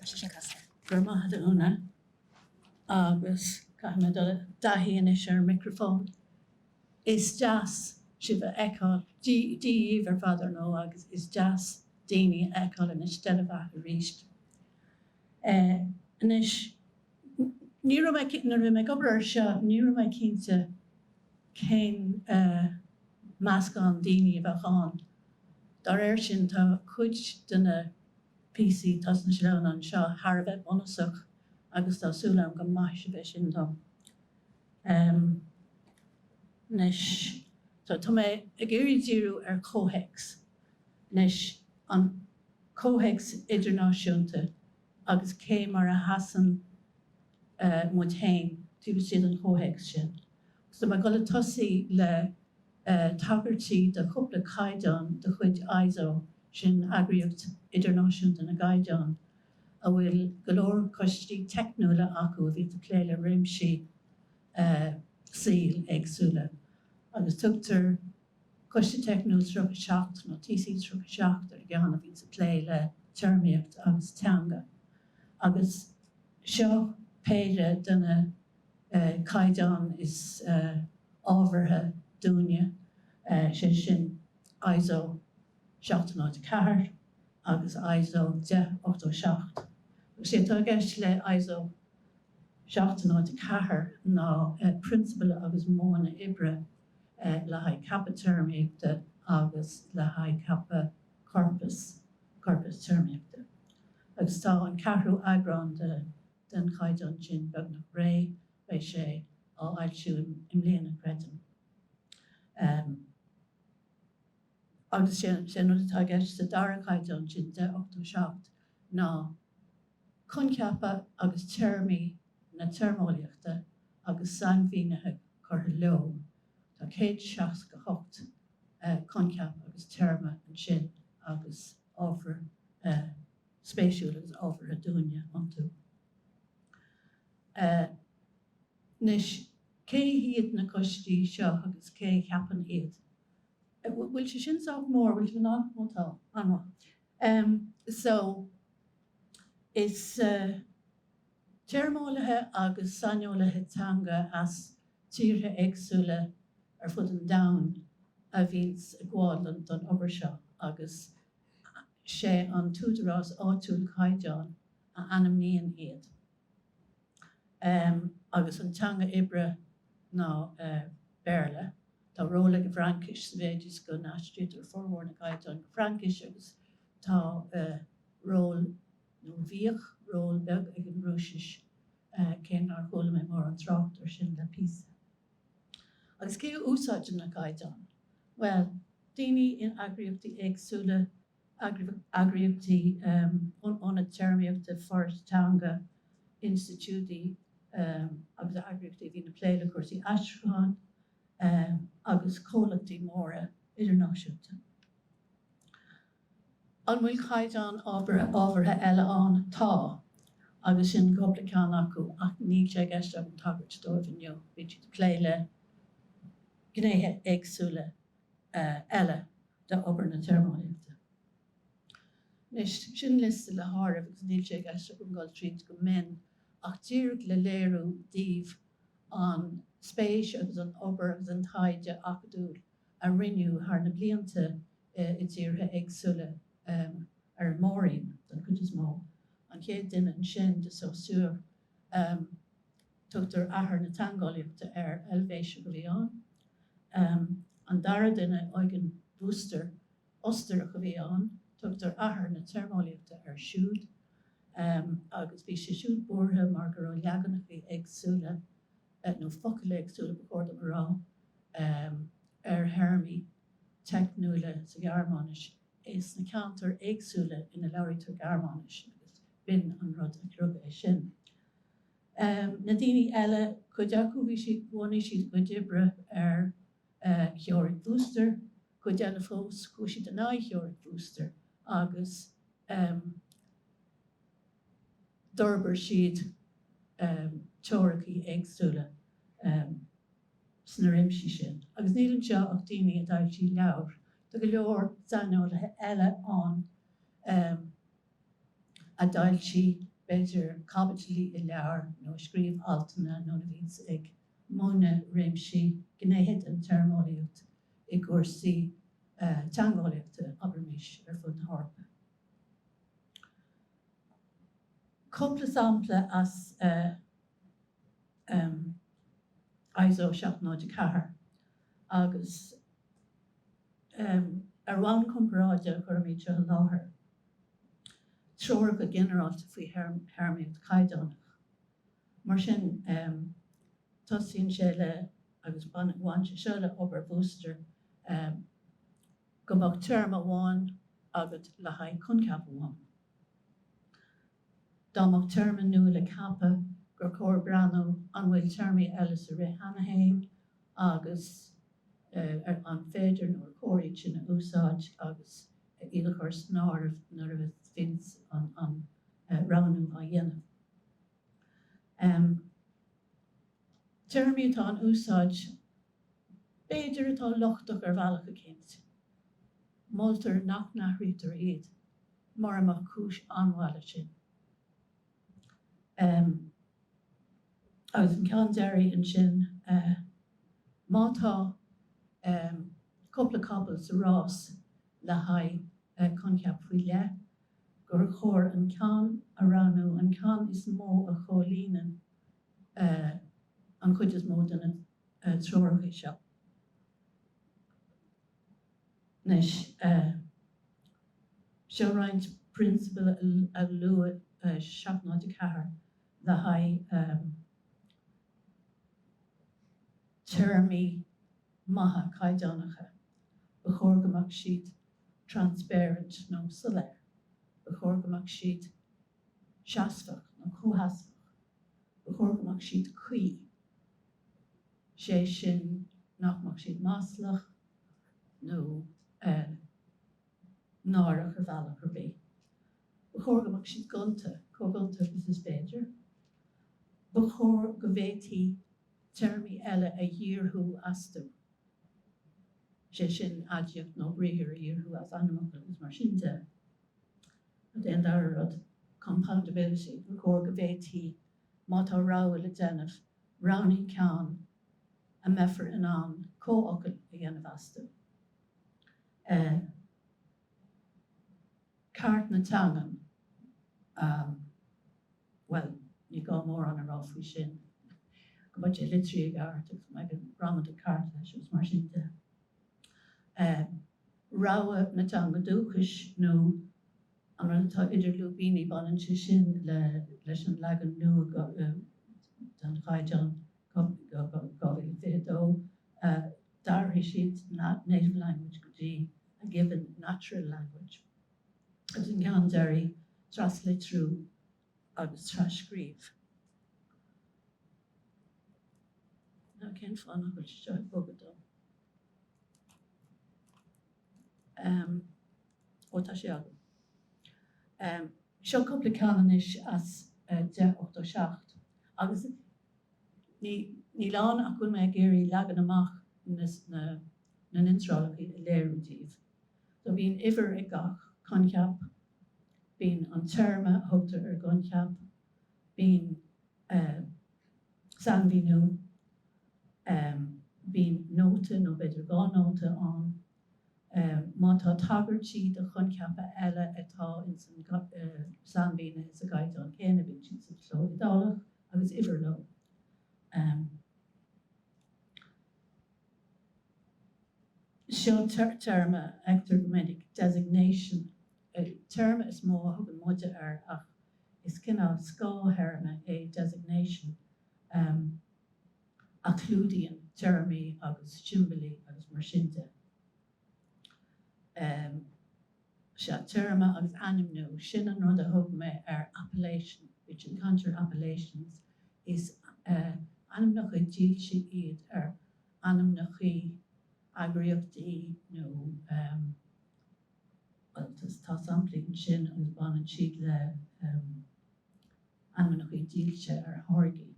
Tá sé sin casta. Go raibh maith agat, a Úna. Agus caithfidh mé dul i dtaithí anois ar an micreafón. Is deas sibh a fheiceáil. Dia dhaoibh ar fad, ar ndóigh, agus is deas daoine a fheiceáil ina steillebheatha arís. Anois, ní raibh mé, nuair a bhí mé ag obair air seo, ní raibh mé cinnte cén meascán daoine a bheadh ann. Dá réir sin, tá cuid de na píosaí atá sna sleamhnáin seo thar a bheith bunúsach agus tá súil agam go maithfidh sibh é sin dom. Anois, so tá mé ag iarraidh díriú ar chomhthéacs. Anois, an comhthéacs idirnáisiúnta agus cé mar a sheasann muid féin taobh istigh den chomhthéacs sin. So tá mé ag dul ag tosaí le tagairtí do chúpla caighdeán de chuid ISO, sin Eagraíocht Idirnáisiúnta na gCaighdeán, a bhfuil go leor coistí teicniúla acu a bhíonn ag plé le réimsí saoil éagsúla. Agus tugtar Coiste Teicniúil 37 nó TC 37 ar an gceann a bhíonn ag plé le téarmaíocht agus teanga. Agus seo péire de na caighdeáin is ábhartha dúinne, sé sin ISO 704 agus ISO 1087. Agus sé atá i gceist le ISO 704 ná prionsabail agus modhanna oibre le haghaidh ceapadh téarmaíochta agus le haghaidh ceapadh corpas, corpas téarmaíochta. Agus tá an ceathrú eagrán de den chaighdeán sin beagnach réidh, beidh sé á fhoilsiú i mbliana, creidim. Agus sé an rud atá i gceist sa dara caighdeán sin, 1087, ná coincheapa agus téarmaí na téarmeolaíochta agus sainmhínithe curtha leo. Tá 168 coincheap agus téarma ansin agus ábhar spéisiúil agus ábhartha dúinne iontu. Anois, cé hiad na coistí seo agus cé a cheapann iad? Bhfuil sé sin sách mór? Bhfuil sibh in ann? Ó tá, an-mhaith. So, is téarmeolaithe agus saineolaithe teanga as tíortha éagsúla ar fud an domhain a bhíonns ag gabháil don obair seo agus sé an t-údarás áitiúil caighdeán a ainmníonn iad. Agus an teanga oibre ná Béarla. Tá ról ag an bhFraincis sa mhéid is go n-aistrítear formhór na gcaighdeán go Fraincis agus tá ról, nó bhíodh ról beag ag an Rúisis, cé nár chuala mé mórán trácht air sin le píosa. Agus cé a úsáideann na caighdeáin? Bhuel, daoine in eagraíochtaí éagsúla, eagraíochtaí, ionaid téarmaíochta, forais teanga, institiúidí agus eagraíochtaí a bhíonn ag plé le cúrsaí aistriúcháin agus comhlachtaí móra idirnáisiúnta. An bhfuil caighdeáin ábhartha eile ann? Tá, agus sin cúpla ceann acu, ach níl sé i gceist agam tagairt dóibh inniu. Bíonn siad ag plé le gnéithe éagsúla eile d'obair na téarmeolaíochta. Anois, sin liosta le háireamh agus níl sé i gceist agam dul tríd go mion, ach díreach le léiriú daoibh an spéis agus an obair agus an taighde acadúil a rinneadh thar na blianta i dtíortha éagsúla ar an Mór-Roinn don chuid is mó. An chéad duine ansin, de Saussure, tugtar athair na teangeolaíochta air, Eilvéiseach a bhí ann. An dara duine, Eugen Wüster, Ostarach a bhí ann, tugtar athair na téarmeolaíochta air siúd. Agus bhí sé siúd buartha mar go raibh leaganacha éagsúla, nó focail éagsúla ba chóir dom a rá, ar théarmaí. teicniúla sa Ghearmáinis sna ceantair éagsúla ina labhraítear Gearmáinis agus b'in an rud a spreag é sin. Na daoine eile, cuid acu bhí siad, bhunaigh siad a gcuid oibre ar theoiric Wüster, cuid eile fós chuaigh siad in aghaidh theoiric Wüster agus d'fhorbair siad teoiricí éagsúla. sna réimsí sin. Agus níl anseo ach daoine a d'fhoilsigh leabhair. Tá go leor saineolaithe eile ann a d'fhoilsigh. b'fhéidir, caibidlí i leabhair nó ag scríobh altanna nó a bhíonns ag múineadh réimsí, gnéithe den téarmeolaíocht i gcúrsaí teangeolaíochta, abraimis, ar fud na hEorpa. Cúpla sampla as ISO 704 agus ar bhonn comparáide a chuirim iad seo i láthair. Treoracha ginearálta faoi théarmaíocht chaighdeánach. Mar sin, tosaíonn sé le, agus bhain sé seo le obair Wüster, go mbeadh téarma amháin agat le haghaidh coincheap amháin. Dá mbeadh téarma nua le ceapadh, gur chóir breathnú an bhfuil téarmaí eile sa rith cheana féin agus an féidir nó ar chóir iad sin a úsáid agus iad a chur san áireamh nuair a bhíonns an roghnú á dhéanamh. Téarmaí atá in úsáid, b'fhéidir, atá lochtach ar bhealach eicínt. Moltar nach n-athraítear iad mura mbeadh cúis an-mhaith leis sin. Agus an ceann deiridh ansin, má tá cúpla capall sa rás le haghaidh coincheap faoi leith, gur chóir an ceann a roghnú, an ceann is mó a chomhlíonann an chuid is mó de na treoracha seo. Anois, seo roinnt prionsabal a luaigh 704 le haghaidh téarmaí maithe caighdeánacha. Ba chóir go mbeadh siad transpéarant nó soiléir. Ba chóir go mbeadh siad seasmhach nó comhsheasmhach. Ba chóir go mbeadh siad cuí, sé sin nach mbeadh siad maslach nó náireach ar bhealach ar bith. Ba chóir go mbeadh siad gonta, chomh gonta agus is féidir. Ba chóir go bhféadfaí téarmaí eile a dhíorthú astu, sé sin aidiacht nó briathar a dhíorthú as ainmfhocal agus mar sin de. Cad é an dara rud? Compoundability, gur chóir go bhféadfaí, má tá rogha le déanamh, roghnaigh ceann a mbeifear in ann comhfhocail a dhéanamh astu. Ceart na teangan, bhuel, ní gá mórán a rá faoi sin, go mbeidh sé litrithe i gceart agus go mbeidh an ghramadach ceart leis agus mar sin de. Rogha na teanga dúchais nó an rud atá idir lúibíní, baineann sé sin leis an leagan nua den Chaighdeán 2022, d'athraigh siad native language go dtí a given natural language. Agus an ceann deiridh, traslitriú agus tras-scríobh. Now cén fáth nach bhfuil sé seo ag bogadh dom? Um, ó tá sé agam. Um, seo cúpla ceann anois as uh, 1087 agus ní, níl ann ach go bhfuil mé ag iarraidh leagan amach na, na, na n-iontrálacha a léiriú daoibh. So bíonn uimhir ag gach coincheap, bíonn an téarma a thugtar ar an gcoincheap, bíonn uh, sainmhíniú, Bíonn nóta nó b'fhéidir 2 nóta ann. Má tá tagairtí do choincheapa eile atá ins an sainmhíniú sa gcaighdeán céanna, bíonn siad sa chló iodálach agus uimhir leo. Seo téarma a fheictear go minic, designation. Téarma is mó a thugann muide air ach is cineál scáth-théarma é designation a chlúdaíonn téarmaí agus siombailí agus mar sin de. Sea, téarma agus ainmniú, sin an rud a thug mé ar appellation, bíonn siad ag caint ar appellations, is ainmneacha dílse iad ar ainmneacha eagraíochtaí nó bhuel, tá samplaí ansin agus baineann siad le ainmneacha dílse ar tháirgí.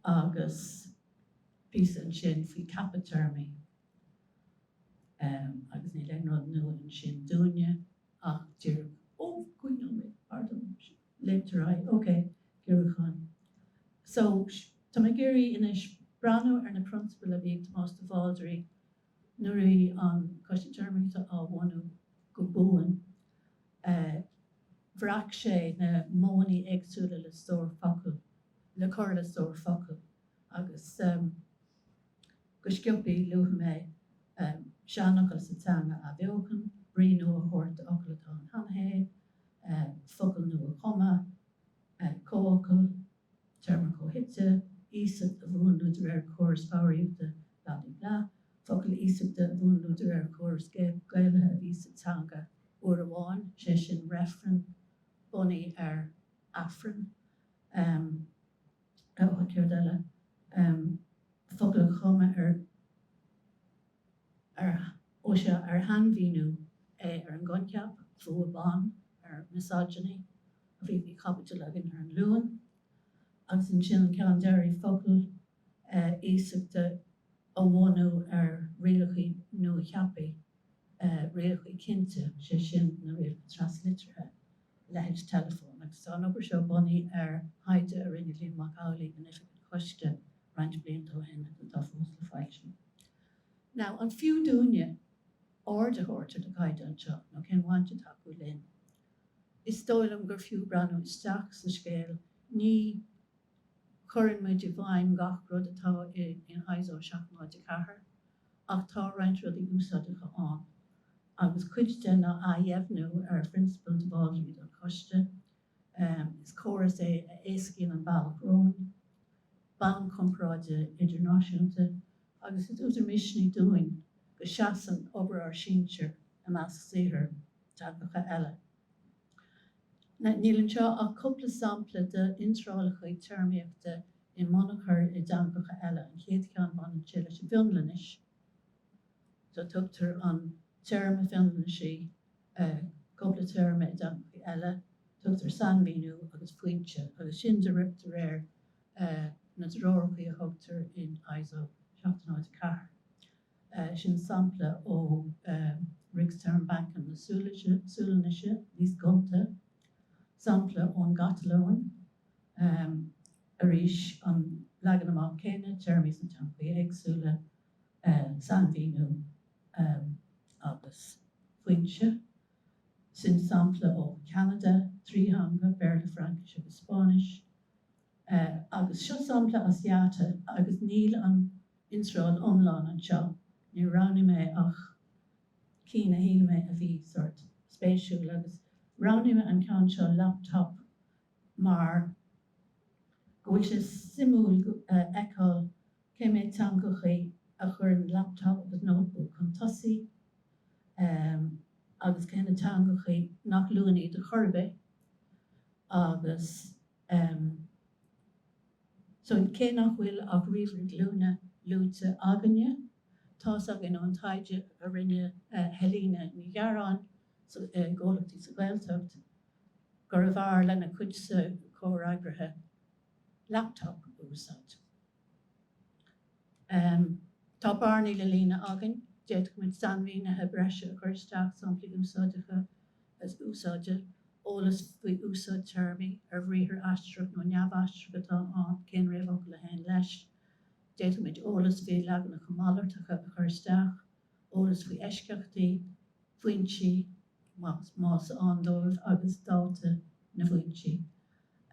Agus píosa ansin faoi ceapadh téarmaí agus níl aon rud nua ansin dúinne ach díreach, ó, cuimhneoidh mé, pardon. Léimtear ar aghaidh. Ok, giorrúcháin. So, tá mé ag iarraidh anois breathnú ar na prionsabail a bhí ag Tomás de Bhaldraithe nuair a bhí an Coiste Téarmaíochta á bhunú go buan. Bhreac sé na modhanna éagsúla le stór focal, le cur le stór focal agus go sciobtha luafaidh mé seanfhocail sa teanga a athbheochan, brí nua a thabhairt d'fhocal atá ann cheana féin, focal nua a chumadh, comhfhocal, téarma comhshuite, iasacht a mhúnlú de réir córas foghraíochta blah blah blah, focal iasachta a mhúnlú de réir córas Gaelaithe a bhí sa teanga uair amháin, sé sin reifreann, bunaithe ar Aifreann, ó céard eile, focal a chumadh ar. ar ó sea, ar shainmhíniú é ar an gcoincheap, fuath ban, ar misogyny, a bhí faoi chaibidil againn ar an Luan, agus ansin an ceann deiridh, focal iasachta a bhunú ar rialacha nua-cheaptha, rialacha cinnte, sé sin na rialacha traslitrithe, leithéid teileafón. Agus tá an obair seo bunaithe ar thaighde a rinne Liam Mac Amhlaigh in Oifig an Choiste roinnt blianta ó shin agus atá fós le foilsiú. Now, an fiú dúinne aird a thabhairt ar na caighdeáin seo, nó cén bhaint atá acu linn? Is dóigh liom gur fiú breathnú isteach sa scéal. Ní chuireann muid i bhfeidhm gach rud atá in ISO 704, ach tá roinnt rudaí úsáideacha ann, agus cuid de ná athdheimhniú ar phrionsabail de Bhaldraithe don Choiste. Is córas é a éascaíonn an bealach romhainn, bonn comparáide idirnáisiúnta, agus is údar misnigh dúinn go seasann obair ár sinsear i measc saothar teangacha eile. Níl anseo ach cúpla sampla d'iontrálacha téarmaíochta i mbunachair i dteangacha eile. An chéad cheann, baineann sé leis an bhFionlainnis. So tugtar an téarma Fionlainnise, cúpla téarma i dteangacha eile, tugtar sainmhíniú agus foinse, agus sin de réir na dtreoracha a thugtar in ISO 704. Sin sampla ó Rikstermbanken na Sualainnise, níos gonta. Sampla ón gCatalóin, arís an leagan amach céanna, téarmaí sna teangacha éagsúla, sainmhíniú agus foinse. Sin sampla ó Cheanada, 3 theanga, Béarla, Fraincis agus Spáinnis. Agus seo sampla as IATA agus níl an iontráil iomlán anseo, níor roghnaigh mé ach cinn a shíl mé a bhí sórt spéisiúil agus roghnaigh mé an ceann seo laptop mar go bhfuil sé suimiúil a fheiceáil cé mhéad teangachaí a chuireann laptop agus notebook chun tosaigh agus cé na teangachaí nach luann iad ar chor ar bith agus So, cé nach bhfuil ach ríomhaire glúine luaite againne, tá's againn ón taighde a rinne Helena Ní Ghearáin i gcomhlachtaí sa Ghaeltacht gurbh fhearr lena cuidse comhfhreagraithe laptop a úsáid. Tá bearnaí le líonadh againn. D'fhéadfadh muid sainmhínithe breise a chur isteach, samplaí úsáideacha úsáide, eolas faoi úsáid téarmaí, ar bhriathar aistreach nó neamhaistreach atá ann, cén réamhfhocal a théann leis. D'fhéadfadh muid eolas faoi leaganacha malartacha a chur isteach, eolas faoi eisceachtaí, foinsí, más ann dóibh, agus dáta na bhfoinsí.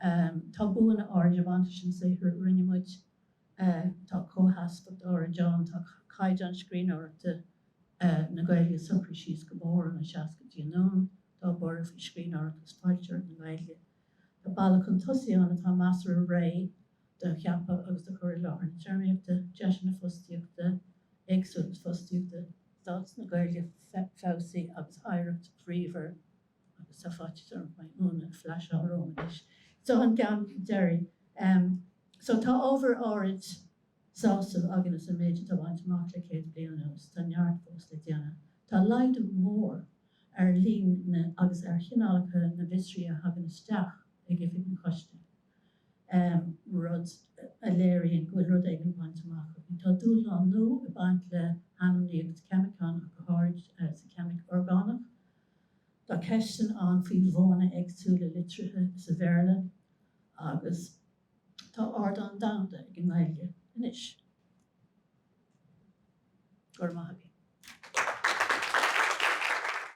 Tá buanna áirid ag baint leis an saothar a rinne muid. Tá comhsheasmhacht áirid ann, tá caighdeán scríbhneoireachta na Gaeilge socraithe síos go mór ó na seascaidí anonn, tá borradh faoi scríbhneoireacht agus foilsitheoireacht na Gaeilge. Tá bealach chun tosaigh ann atá measartha réidh do cheapadh agus do chur i láthair na téarmaíochta, deiseanna fostaíochta, éagsúlacht fostaíochta, stádas na Gaeilge feabhsaithe agus oidhreacht bhríomhar. Agus tá faitíos orm go mbeidh Úna ag flasháil romham anois. So an ceann deiridh. So tá ábhar áirid sásaimh againn as an méid atá bainte amach le 100 bliain anuas. Tá neart fós le déanamh. Tá laghdú mór ar líon na agus ar chineálacha na bhfiosruithe a thagann isteach ag Oifig an Choiste, rud a léiríonn go bhfuil rud éigin bainte amach againn. Tá dúshlán nua ag baint le hainmníocht ceimiceán ach go háirid sa cheimic orgánach. Tá. ceisteanna ann faoi mhodhanna éagsúla litrithe sa Bhéarla agus tá ardán domhanda ag an nGaeilge anois. Go raibh maith agaibh.